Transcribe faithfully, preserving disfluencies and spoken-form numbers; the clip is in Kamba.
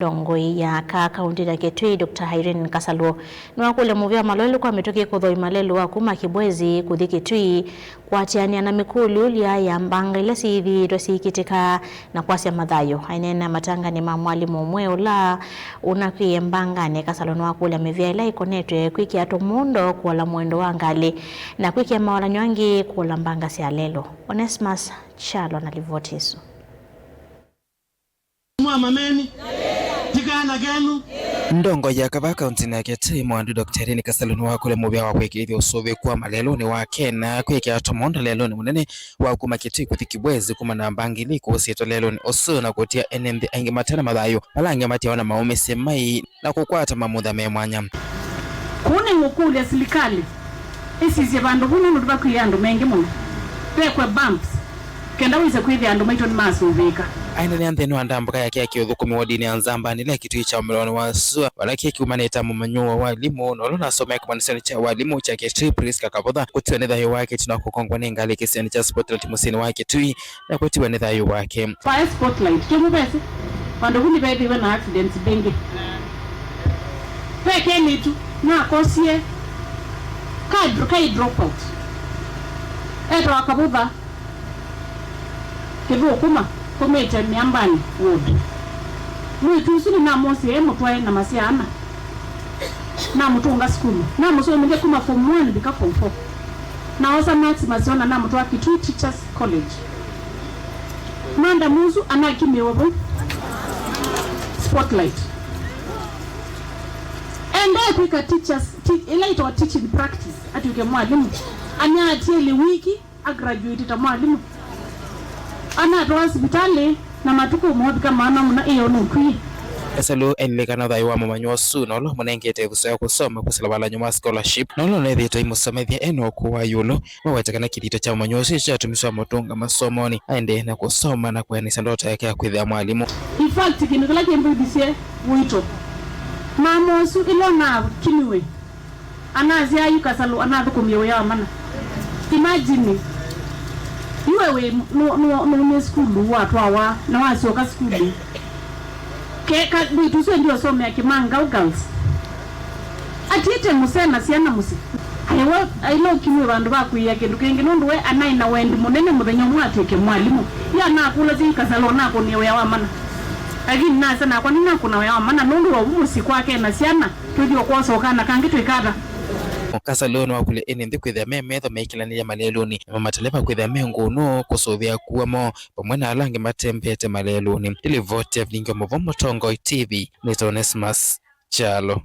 Ndongoi ya aka kaunti ya Kitui, Doctor Irene Kasaluo, nĩwakũlya mũvĩa malelũ kwa mĩtũkĩ kũthoi malelũ wa kuma Kibwezi kũthi Kitui, kũatĩanĩa na mĩkũlyo ya mbanga ila syĩthĩĩtwe syĩkĩtĩka na kwasya mathayũ. Aineena matanganĩ ma mwalimũ ũmwe ũla ũnakw'ĩĩe mbanganĩ, Kasaluo nĩwakũlya mĩvĩa ĩla ĩkonetwe kwĩkĩa tũmũndo, kũola mũendo wa ngalĩ, na kwĩkĩa maolan'yo angĩ kũola mbanga sya lelũ. Onesmus Kyalo na livoti ĩsu. Mwa mameni, ti kana kenu. Ndongoi ya aka kauntinĩ ya Kitui, Mwandu Doctor Irene Kasaluo nĩwakũlya mũvĩa wa kwĩkĩĩthya ũsũvĩku wa malelũnĩ wa Kenya kwĩkĩa tũmũndo lelũnĩ mũnene wa kuma Kitui kũthi Kibwezi kumana na mbanga ila ikũsĩtwe lelũnĩ ũsu na kũtia ene nthĩ aingĩ mate na mathayũ, vala angĩ matiawa na maũmĩsye mai na kũkwata mamutha me mwanya. Kũu nĩngũkũlya silikalĩ ĩsisye vandũ vau nũndũ vakw'ĩĩe andũ maingĩ mũno, vekwe bumps, kenda wĩse kwĩthĩa andũ maitũ nĩmasũvĩĩka. Aendeea nthĩnĩ wa ndambũka yake ya kĩũthũkũmi wodinĩ ya Nzambani ĩla Kitui kya ũmĩlonĩ wa sua, vala kĩĩ kiumanĩte na mũmanyĩw'a wa walimũ na ũla ũnasomea kĩmanyĩsyonĩ kya walimũ kya Kitui, Prisca Kavutha, kũtiwa nĩ thayũ wake ĩtina wa kũkongwa nĩ ngalĩ kĩsionĩ kya Spotlight mũsyĩnĩ wa Kitui na kũtiwa nĩ thayũ wake. Fire Spotlight, kĩmũvesĩ, vandũ vu nĩvethĩiwe na accidents mbingĩ. Ve kelĩtu nakosie ka, kai dropout. Etawa Kavutha Kĩthũkũma, kũmĩte Mĩambanĩ Ward. Mwĩĩtu ũsu nĩnamosie e mũtwae na masyaana. Namũtũnga sukulu. Namũsomethya kuma form one mbika form four. Naosa marks maseo na namũtwaa Kitui Teachers College. Madam ũsu anakimĩwe vau Spotlight. Endae kwĩka teachers, ti-, ĩla ĩtawa teaching practice, atw'ĩke mwalimũ. Anyaatiele wiki, a graduate ta mwalimũ. Anatwawa sivitalĩ na matukũ moovika maana mũna ĩyo nũkw'ĩĩe. Kasaluo ailile kana thayũ wa mũmanyĩw'a ũsu na ũla ũmũnengete ĩvuso ya kũsoma kwĩsĩla valany'o wa scholarship, na ũla ũnethĩĩtwe aimũsomethya e na ũkũũ wa ĩũlũ, nĩwaweta kana kĩthito kya mũmanyĩw'a ũsu kyatumisye amũtũnga masomonĩ aendee na kũsoma na kwĩanĩsya ndoto yake ya kwĩthĩa mwalimũ. In fact, kĩndũ kĩla kĩmbĩvisye ũito, mama ũsu ĩla ũnakimiwe, anasyaa yu Kasaluo anathũkũmie wĩa wa mana. Imagine, yu we wĩ, nũ-, nũ-, nũumie sukulu, watwawa, na wasyoka sukulu. Ke, ka, mwĩĩtu ũsu endi ũsomea Kimangau Girls. Atiĩte mũsee na syana mũsyĩ. Aiwe, aila ũkimwe vandũ va kwĩĩa kĩndũ kĩngĩ, nũndũ we anaĩ na wendi mũnene mũthenya ũmwe atw'ĩke mwalimũ. Yu anakũlasya yu Kasaluo nakũnie wĩa wa mana. Lakini nasya nakwa nĩnakũna wĩa wa mana, nũndũ wa ũu mũsyĩ kwake na syana. Tũthi o kwosa o kana kangĩ twĩka ata? Kasaluo nĩwakũlya ene nthĩ kwĩthĩa me metho meĩkĩlanĩlya malelũnĩ, na mamataleva kwĩthĩa me ngũnũ kũsũvĩa kuwa moo vamwe na ala angĩ matembete malelũnĩ. Nĩ livoti ya Vilingi wa Mũvoo Mũtongoi T V, nĩtawa Onesmus Kyalo.